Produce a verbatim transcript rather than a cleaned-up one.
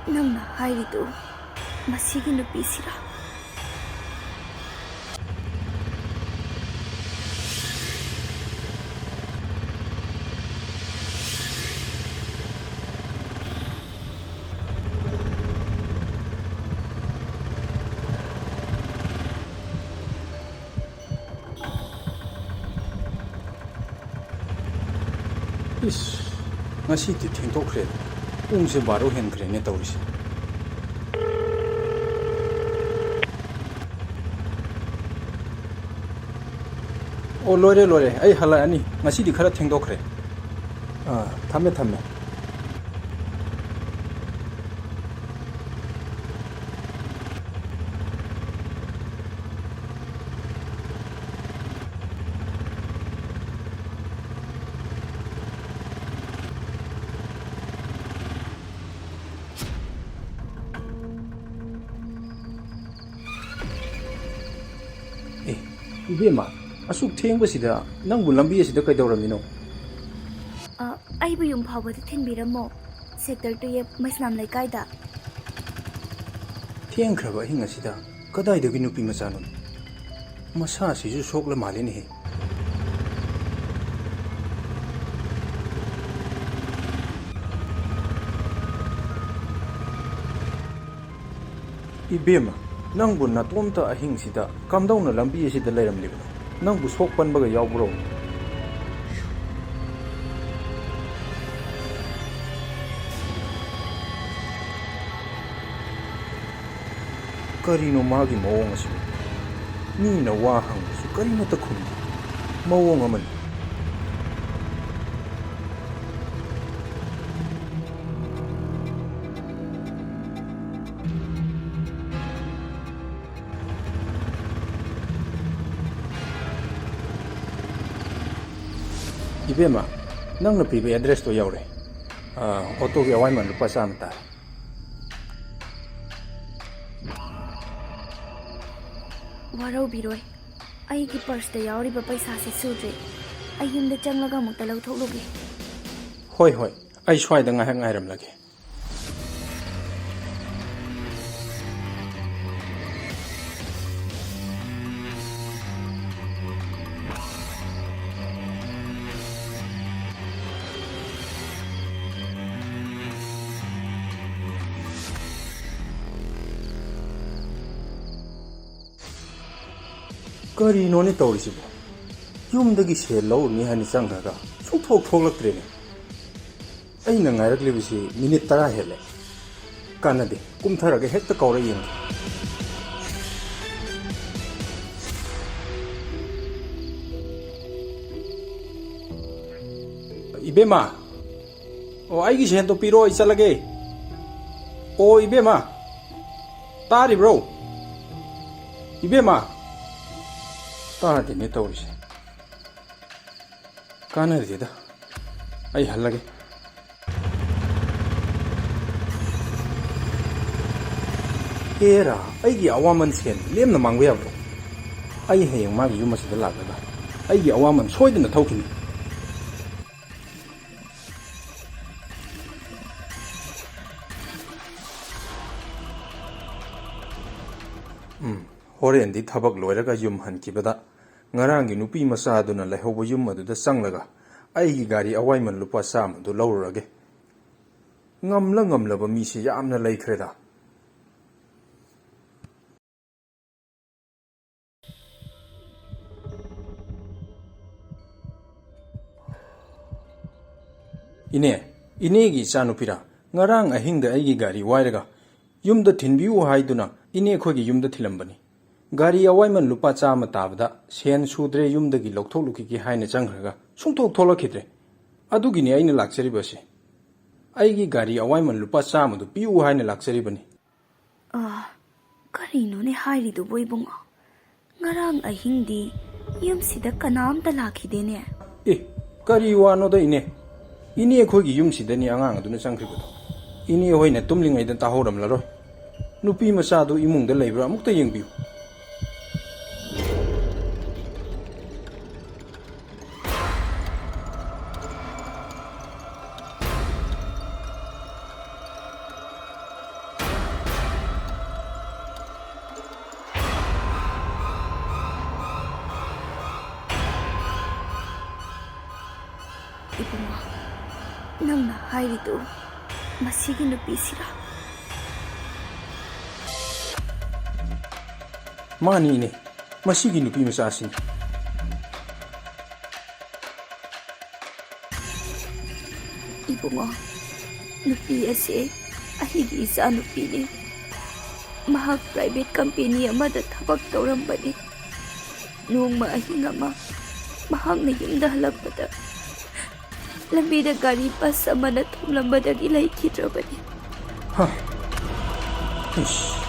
ꯅꯪꯅ ꯍꯥꯏꯔꯤꯗꯨ ꯃꯁꯤꯒꯤ ꯅꯨꯄꯤꯁꯤꯔꯥ? ꯏꯁ, ꯉꯁꯤꯗꯤ ꯊꯦꯡꯗꯣꯛꯈ꯭ꯔꯦ꯫ ꯄꯨꯡꯁꯦ ꯕꯥꯔꯣ ꯍꯦꯟꯈ꯭ꯔꯦꯅꯦ ꯇꯧꯔꯤꯁꯦ꯫ ꯑꯣ, ꯂꯣꯏꯔꯦ, ꯂꯣꯏꯔꯦ, ꯑꯩ ꯍꯜꯂꯛꯑꯅꯤ꯫ ꯉꯁꯤꯗꯤ ꯈꯔ ꯊꯦꯡꯗꯣꯛꯈ꯭ꯔꯦ꯫ ꯑꯥ, ꯊꯝꯃꯦ, ꯊꯝꯃꯦ꯫ ꯑꯦ, ꯏꯕꯦꯝꯃ, ꯑꯁꯨꯛ ꯊꯦꯡꯕꯁꯤꯗ ꯅꯪꯕꯨ ꯂꯝꯕꯤ ꯑꯁꯤꯗ ꯀꯩꯗꯧꯔꯝꯃꯤꯅꯣ? ꯑ, ꯑꯩꯕꯨ ꯌꯨꯝ ꯐꯥꯎꯕꯗ ꯊꯤꯟꯕꯤꯔꯝꯃꯣ, ꯁꯦꯛꯇꯔ ꯇꯨꯌꯦꯞ ꯃꯩꯁꯅꯥꯝ ꯂꯩꯀꯥꯏꯗ꯫ ꯊꯦꯡꯈ꯭ꯔꯕ ꯑꯍꯤꯡ ꯑꯁꯤꯗ ꯀꯗꯥꯏꯗꯒꯤ ꯅꯨꯄꯤ ꯃꯆꯥꯅꯣ? ꯃꯁꯥꯁꯤꯁꯨ ꯁꯣꯛꯂ ꯃꯥꯜꯂꯦꯅꯦꯍꯦ꯫ ꯏꯕꯦꯝꯃ, ꯅꯪꯕꯨ ꯅꯇꯣꯝꯇ ꯑꯍꯤꯡꯁꯤꯗ ꯀꯝꯗꯧꯅ ꯂꯝꯕꯤ ꯑꯁꯤꯗ ꯂꯩꯔꯝꯂꯤꯕꯅꯣ? ꯅꯪꯕꯨ ꯁꯣꯛ ꯄꯟꯕꯒ ꯌꯥꯎꯕ꯭ꯔꯣ? ꯀꯔꯤꯅꯣ ꯃꯥꯒꯤ ꯃꯑꯣꯡ ꯑꯁꯤꯕꯨ? ꯃꯤꯅ ꯋꯥ ꯍꯪꯕꯁꯨ ꯀꯔꯤꯃꯠꯇ ꯈꯨꯝꯗꯦ꯫ ꯃꯑꯣꯡ ꯑꯃꯅꯤ꯫ ꯏꯕꯦꯝꯃ, ꯅꯪꯅ ꯄꯤꯕ ꯑꯦꯗ꯭ꯔꯦꯁꯇꯣ ꯌꯧꯔꯦ꯫ ꯑꯥ, ꯑꯣꯇꯣꯒꯤ ꯑꯋꯥꯏꯃꯟ ꯂꯨꯄꯥ ꯆꯥꯝꯃ ꯇꯥꯔꯦ꯫ ꯋꯥꯔꯧꯕꯤꯔꯣꯏ, ꯑꯩꯒꯤ ꯄꯔꯁꯇ ꯌꯥꯎꯔꯤꯕ ꯄꯩꯁꯥꯁꯦ ꯁꯨꯗ꯭ꯔꯦ꯫ ꯑꯩ ꯌꯨꯝꯗ ꯆꯪꯂꯒ ꯑꯃꯨꯛꯇ ꯂꯧꯊꯣꯛꯂꯨꯒꯦ꯫ ꯍꯣꯏ, ꯍꯣꯏ, ꯑꯩ ꯁ꯭ꯋꯥꯏꯗ ꯉꯥꯏꯍꯥꯛ ꯉꯥꯏꯔꯝꯂꯒꯦ꯫ ꯀꯔꯤꯅꯣꯅꯦ ꯇꯧꯔꯤꯁꯤꯕꯣ? ꯌꯨꯝꯗꯒꯤ ꯁꯦꯜ ꯂꯧꯔꯨꯅꯤ ꯍꯥꯏꯅ ꯆꯪꯈ꯭ꯔꯒ ꯁꯨꯡꯊꯣꯛ ꯊꯣꯛꯂꯛꯇ꯭ꯔꯦꯅꯦ꯫ ꯑꯩꯅ ꯉꯥꯏꯔꯛꯂꯤꯕꯁꯤ ꯃꯤꯅꯤꯠ ꯇꯔꯥ ꯍꯦꯜꯂꯦ꯫ ꯀꯥꯟꯅꯗꯦ, ꯀꯨꯝꯊꯔꯒ ꯍꯦꯛꯇ ꯀꯧꯔ ꯌꯦꯡꯒꯦ꯫ ꯏꯕꯦꯝꯃ, ꯑꯣ, ꯑꯩꯒꯤ ꯁꯦꯟꯗꯣ ꯄꯤꯔꯣ, ꯑꯩ ꯆꯠꯂꯒꯦ꯫ ꯑꯣ, ꯏꯕꯦꯝꯃ, ꯇꯥꯔꯤꯕ꯭ꯔꯣ? ꯏꯕꯦꯝꯃ, ꯇꯥꯗꯦꯅꯦ ꯇꯧꯔꯤꯁꯦ꯫ ꯀꯥꯟꯅꯗꯦꯗ, ꯑꯩ ꯍꯜꯂꯒꯦ꯫ ꯑꯦꯔꯥ, ꯑꯩꯒꯤ ꯑꯋꯥꯃꯟ ꯁꯦꯟ ꯂꯦꯝꯅ ꯃꯥꯡꯕ ꯌꯥꯕ꯭ꯔꯣ? ꯑꯩ ꯍꯌꯦꯡ ꯃꯥꯒꯤ ꯌꯨꯝ ꯑꯁꯤꯗ ꯂꯥꯛꯂꯒ ꯑꯩꯒꯤ ꯑꯋꯥꯃꯟ ꯁꯣꯏꯗꯅ ꯊꯧꯈꯤꯅꯤ꯫ ꯎꯝ, ꯍꯣꯔꯦꯟꯗꯤ ꯊꯕꯛ ꯂꯣꯏꯔꯒ ꯌꯨꯝ ꯍꯟꯈꯤꯕꯗ ꯉꯔꯥꯡꯒꯤ ꯅꯨꯄꯤ ꯃꯆꯥꯗꯨꯅ ꯂꯩꯍꯧꯕ ꯌꯨꯝ ꯑꯗꯨꯗ ꯆꯪꯂꯒ ꯑꯩꯒꯤ ꯒꯥꯔꯤ ꯑꯋꯥꯏꯃꯟ ꯂꯨꯄꯥ ꯆꯥꯝꯃꯗꯨ ꯂꯧꯔꯨꯔꯒꯦ꯫ ꯉꯝꯂ ꯉꯝꯂꯕ ꯃꯤꯁꯤ ꯌꯥꯝꯅ ꯂꯩꯈ꯭ꯔꯦꯗ꯫ ꯏꯅꯦ, ꯏꯅꯦꯒꯤ ꯏꯆꯥꯅꯨꯄꯤꯔꯥ? ꯉꯔꯥꯡ ꯑꯍꯤꯡꯗ ꯑꯩꯒꯤ ꯒꯥꯔꯤ ꯋꯥꯏꯔꯒ ꯌꯨꯝꯗ ꯊꯤꯟꯕꯤꯌꯨ ꯍꯥꯏꯗꯨꯅ ꯏꯅꯦ ꯑꯩꯈꯣꯏꯒꯤ ꯌꯨꯝꯗ ꯊꯤꯜꯂꯝꯕꯅꯤ꯫ ꯒꯥꯔꯤ ꯑꯋꯥꯏꯃꯟ ꯂꯨꯄꯥ ꯆꯥꯝꯃ ꯇꯥꯕꯗ ꯁꯦꯟ ꯁꯨꯗ꯭ꯔꯦ, ꯌꯨꯝꯗꯒꯤ ꯂꯧꯊꯣꯛꯂꯨꯈꯤꯒꯦ ꯍꯥꯏꯅ ꯆꯪꯈ꯭ꯔꯒ ꯁꯨꯡꯊꯣꯛ ꯊꯣꯛꯂꯛꯈꯤꯗ꯭ꯔꯦ꯫ ꯑꯗꯨꯒꯤꯅꯤ ꯑꯩꯅ ꯂꯥꯛꯆꯔꯤꯕꯁꯤ꯫ ꯑꯩꯒꯤ ꯒꯥꯔꯤ ꯑꯋꯥꯏꯃꯟ ꯂꯨꯄꯥ ꯆꯥꯝꯃꯗꯨ ꯄꯤꯌꯨ ꯍꯥꯏꯅ ꯂꯥꯛꯆꯔꯤꯕꯅꯤ꯫ ꯑꯥ, ꯀꯔꯤꯅꯣꯅꯦ ꯍꯥꯏꯔꯤꯗꯨꯕꯨ ꯏꯕꯨꯡꯉꯣ? ꯉꯔꯥꯡ ꯑꯍꯤꯡꯗꯤ ꯌꯨꯝꯁꯤꯗ ꯀꯅꯥꯝꯇ ꯂꯥꯛꯈꯤꯗꯦꯅꯦ꯫ ꯑꯦ, ꯀꯔꯤ ꯋꯥꯅꯣꯗ ꯏꯅꯦ? ꯏꯅꯦ ꯑꯩꯈꯣꯏꯒꯤ ꯌꯨꯝꯁꯤꯗꯅꯤ ꯑꯉꯥꯡ ꯑꯗꯨꯅ ꯆꯪꯈ꯭ꯔꯤꯕꯗꯣ꯫ ꯏꯅꯦ ꯍꯣꯏꯅ ꯇꯨꯝꯂꯤꯉꯩꯗ ꯇꯥꯍꯧꯔꯝꯂꯔꯣꯏ꯫ ꯅꯨꯄꯤ ꯃꯆꯥꯗꯨ ꯏꯃꯨꯡꯗ ꯂꯩꯕ꯭ꯔꯥ ꯑꯃꯨꯛꯇ ꯌꯦꯡꯕꯤꯌꯨ꯫ ꯏꯕꯨꯡꯉꯣ, ꯅꯪꯅ ꯍꯥꯏꯔꯤꯗꯨ ꯃꯁꯤꯒꯤ ꯅꯨꯄꯤꯁꯤꯔꯥ? ꯃꯥꯅꯤ, ꯏꯅꯦ꯫ ꯃꯁꯤꯒꯤ ꯅꯨꯄꯤ ꯃꯆꯥꯁꯤꯅꯤ꯫ ꯏꯕꯨꯡꯉꯣ, ꯅꯨꯄꯤ ꯑꯁꯤ ꯑꯩꯒꯤ ꯏꯆꯥꯅꯨꯄꯤꯅꯤ꯫ ꯃꯍꯥꯛ ꯄ꯭ꯔꯥꯏꯚꯦꯠ ꯀꯝꯄꯦꯅꯤ ꯑꯃꯗ ꯊꯕꯛ ꯇꯧꯔꯝꯕꯅꯤ꯫ ꯅꯣꯡꯃ ꯑꯍꯤꯡ ꯑꯃ ꯃꯍꯥꯛꯅ ꯌꯨꯝꯗ ꯍꯜꯂꯛꯄꯗ ꯂꯝꯕꯤꯗ ꯒꯥꯔꯤ ꯕꯁ ꯑꯃꯅ ꯊꯣꯝꯂꯝꯕꯗꯒꯤ ꯂꯩꯈꯤꯗ꯭ꯔꯕꯅꯤ꯫ ꯍꯥ꯫ ꯏꯁ꯫